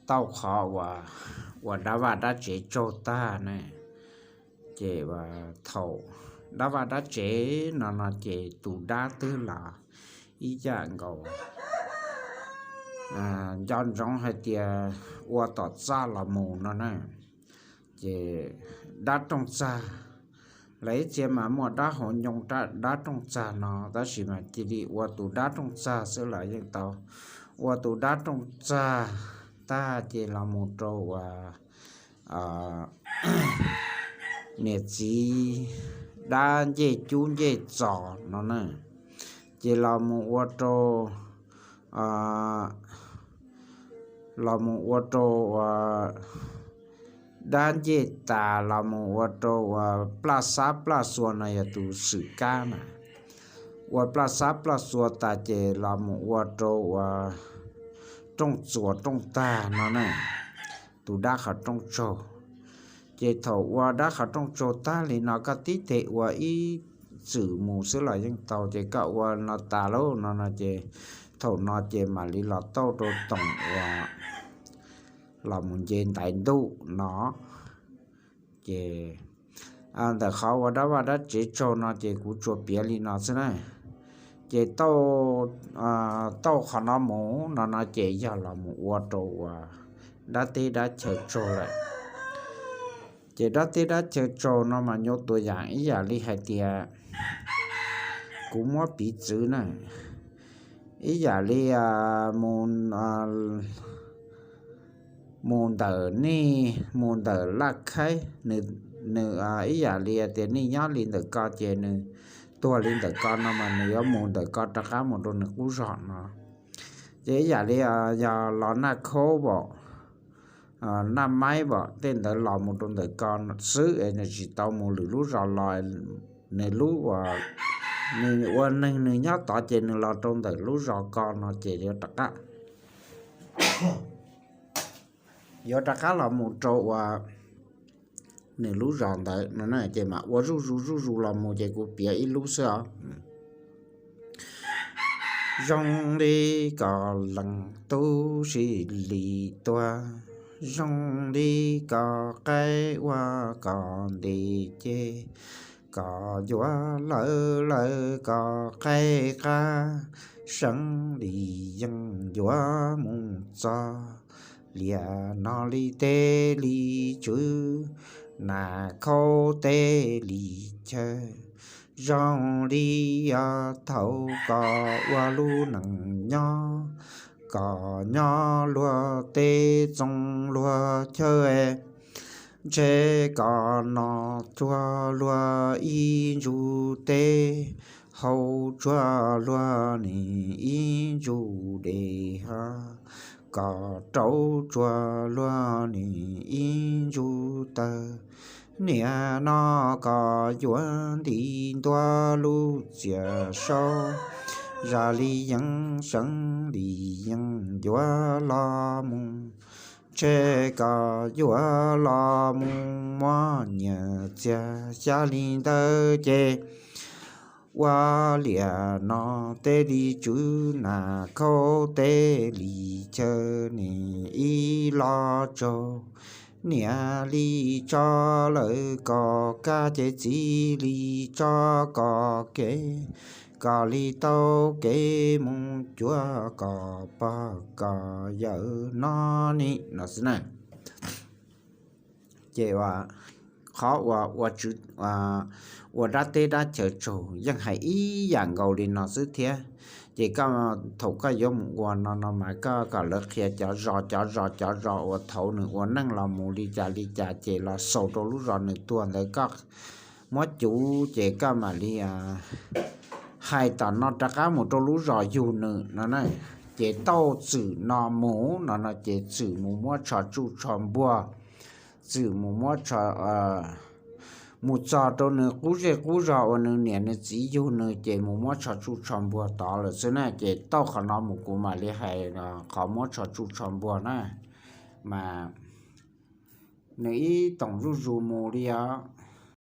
tau qhov uas ua dab vaj dab tsev tsaug tag ne, ces thaum dab vaj dab tsev no no ces tus dab twb los ib yam nkaus nco ntsoov hais tias ua tom txaj los mus no na. Ces dab rooj txag, lawv ib txhia mas muaj dab hauv ncoo dab rooj txag no, tab sis mas cia li ua tus dab rooj txag xwb los yeej tau. Ua tus dab rooj txag tag ces los mus rau uas niam txiv dab ncej cub ncej txos no na, ces los mus ua rau los mus ua rau uas dab ncej tas los mus ua rau uas plaj xab plaj xua no yog tus xwm kab na. Ua plaj xab plaj xua tas ces los mus ua rau uas rooj txuas rooj tag no na, tus dab qhov rooj tsaug. Ces thaum ua dab qhov rooj tsaug tag li no koj tib teg ua ib txwm mus xwb los yeej tau, ces koj ua no tas lauj no no ces thaum no ces mam li los tauj rau toom uas los mus nce ntaiv ntuj no. Ces ntawm qhov ua dab vaj dab tsev tsaug no ces kuv tsuas piav li no xwb na. Ces tauj qhov no mus no no ces yog los mus ua rau uas dab teb dab chaw tsaug lawm. Ces dab teb dab chaw tsaug no mas nyuaj tua yam ib yam li hais tias kuv muab piv txwv na, ib yam li mus mus ntawm nej mus ntawm Laj Khaib, nws ib yam li tias nej nyob li ntawm ko ces nws tuag li ntawm ko no mas nws yuav mus ntawm ko rov qab mus rau nws qub zog no. Ces ib yam li yog los Naj Khaub pom Naj Maib pom tej ntawd los mus rau ntawm ko xwb es nws tsis tau mus lwm lub zos los, nws lub uas nws ua neeg nws nyob tod ces nws los rau ntawm lub zos ko no ces yuav rov qab yuav rov qab los mus rau uas nws lub zos ntawd no na, ces mam ua zuj zus zuj zus los mus ces kuv piav ib lub xwb os. Zoo li ko leej tub si li tuag, zoo li ko qaib ua ko nti ces, ko yuav lawv lawv ko qaib qab, seeb li yeej yuav mus txog liam no li teb li tswv, Nas Khaub teb li chaw. Zoo li yog thaum ko ua lub neej nyob, ko nyob luag teb txoov luag chaw, ntshe ko no tsuag luag ib ntsuj teb, hau tsuag luag nim ib ntsuj dej ho, ko rau tsuag luag nim ib ntsuj taw. Niaj no ko yuav nti ntua lub txiaj saub, zam li yeej seeb li yeej yuav los mus, ntshe ko yuav los mus muab nyiaj txiag xya li ntawd ces, ua liam no teb li tswv Nas Khaub teb li chaw nim ib los tsaug, niam li tso lawm ko kab ces txiv li tso ko kev, ko li tau kev mus cuag ko pog ko yawm no ni no xwb na. Ces qhov uas ua dab teb dab chaw tsaug yeej hais ib yam nkaus li no xwb thiab. Ces koj thaum koj yuav mus ua no no mas koj kom lawv qhia cov zos cov zos cov zos uas thaum nws ua neej los mus li cas li cas ces los xaus rau lub zos nws tuag ntawd koj muab cuv ces koj mam li hais tom no rov qab mus rau lub zos yug nws no na. Ces tauj txwm no mus no no ces txwm mus muab tsho tsuj tsho npuag, txwm mus muab mus txog rau nws qub zej qub zog uas nws niam nws txiv yug nws ces mus muab tsho tsuj tsho npuag tod lawm xwb na. Ces tauj qhov no mus kuv mam li hais qhov muab tsho tsuj tsho npuag na. Mas nws ib toom zuj zus mus li os.